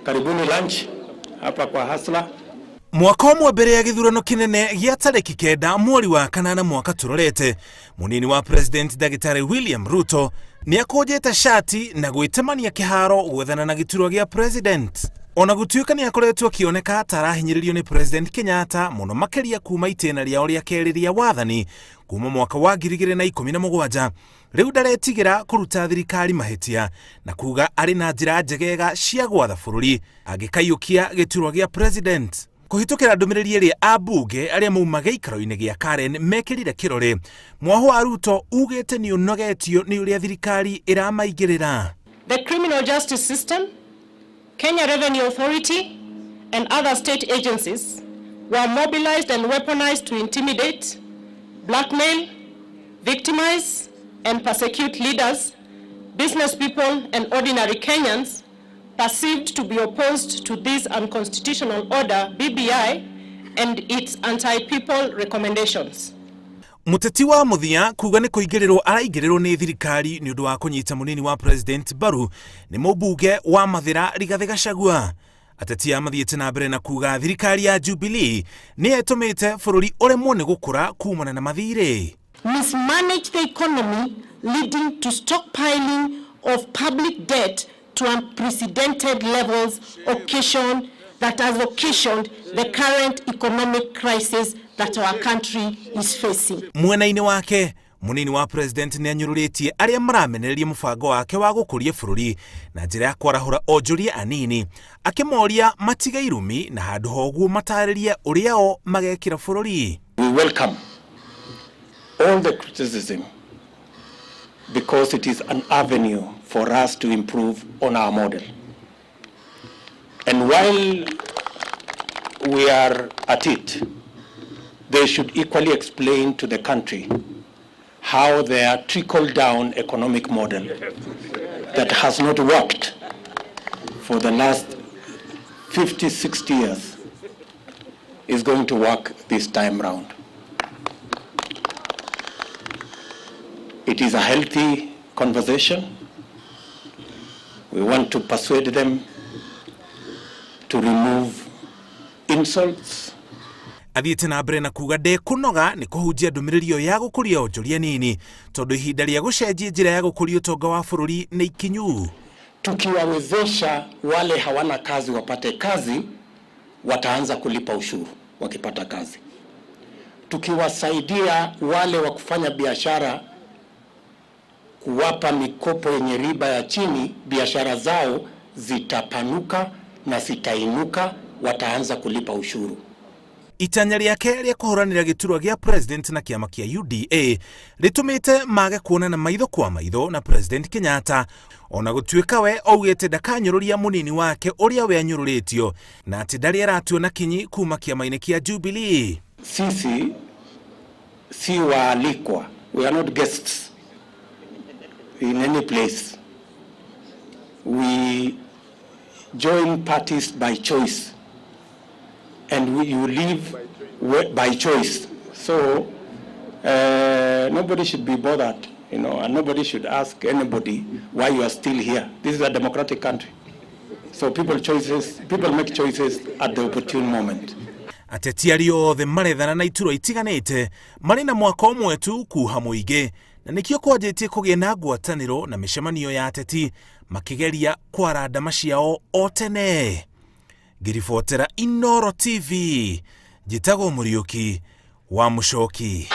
Karibuni lunch hapa kwa Hustler. Mwaka ũmwe mbere ya gĩthurano kĩnene gĩa tarĩki 9 mweri wa kanana mwaka tũrorete, mũnini wa President Ndagĩtarĩ William Ruto nĩ akũnjĩte cati na gwĩtemania kĩharo gwethana na gĩturwa gĩa President. Ona gũtuĩka nĩ akoretwo akĩoneka ta arahinyĩrĩrio nĩ President Kenyatta mũno makĩria kuma itĩna rĩao rĩa kerĩ rĩa wathani kuma mwaka wa 2017, rĩu ndaretigĩra kũruta thirikari mahĩtia na kuga arĩ na njĩra njegega cia gwatha bũrũri angĩkaiyũkia gĩturwa gĩa President. Kũhĩtũkĩra ndũmĩrĩri ĩrĩa ambunge arĩa mauma gĩikaro-inĩ gĩa Karen mekĩrire kĩrore, mwaho wa Ruto ugĩte nĩ ũnogetio nĩ ũrĩa thirikari ĩramaingĩrĩra. The criminal justice system, Kenya Revenue Authority, and other state agencies were mobilized and weaponized to intimidate, blackmail, victimize, and persecute leaders, business people, and ordinary Kenyans perceived to be opposed to this unconstitutional order, BBI, and its anti-people recommendations. Mũteti wa mũthia kuga nĩ kũingĩrĩrwo araingĩrĩrwo nĩ thirikari nĩ ũndũ wa kũnyita mũnini wa President mbaru nĩ mũmbunge wa Mathĩra Rigathĩ Gachagua. Ateti aya mathiĩte na mbere na kuga thirikari ya Jubilee nĩ ĩtũmĩte bũrũri ũremwo nĩ gũkũra kumana na mathirĩ. Mismanaged the economy, leading to stockpiling of public debt to unprecedented levels occasion that has occasioned the current economic crisis that our country is facing. Mwena-inĩ wake, mũnini wa President nĩ anyũrũrĩtie arĩa maramenereria mũbango wake wa gũkũria bũrũri na njĩra ya kwarahũra onjoria anini, akĩmoria matige irumi na handũ ha ũguo matarĩrie ũrĩa o magekĩra bũrũri. We welcome all the criticism because it is an avenue for us to improve on our model. And while we are at it, they should equally explain to the country how their trickle-down economic model that has not worked for the last 50, 60 years is going to work this time round. It is a healthy conversation. We want to persuade them to remove insults. Athiĩte na mbere na kuga ndekũnoga nĩ kũhunjia ndũmĩrĩri ĩyo ya gũkũria onjoria nini tondũ ihinda rĩa gũcenjia njĩra ya gũkũria ũtonga wa bũrũri nĩ ikinyu. Tukiwawezesha wale hawana kazi wapate kazi, wataanza kulipa ushuru wakipata kazi. Tukiwasaidia wale wa kufanya biashara, kuwapa mikopo yenye riba ya chini, biashara zao zitapanuka na zitainuka, wataanza kulipa ushuru. Itanya rĩake rĩa kũhũranĩra gĩturwa gĩa President na kĩama kĩa UDA rĩtũmĩte mage kuonana maitho kwa maitho na President Kenyatta, ona gũtuĩka we augĩte ndakanyũrũria mũnini wake ũrĩa we anyũrũrĩtio na atĩ ndarĩ aratua na kinyi kuma kĩama-inĩ kĩa Jubilee. Sisi si waalikwa, we are not guests in any place. We join parties by choice and you leave by choice. So nobody should be bothered, and nobody should ask anybody why you are still here. This is a democratic country. So people make choices at the opportune moment. Ateti arĩa othe marethana na iturwa itiganĩte marĩ na mwaka ũmwe tu kuha mũingĩ, na nĩkĩo kwanjĩtie kũgĩa na ngwatanĩro na mĩcemanio ya ateti makĩgeria kwara ndama ciao o tene. Ngĩribotera Inooro TV, njĩtagwo Mũriũki wa Mũcoki.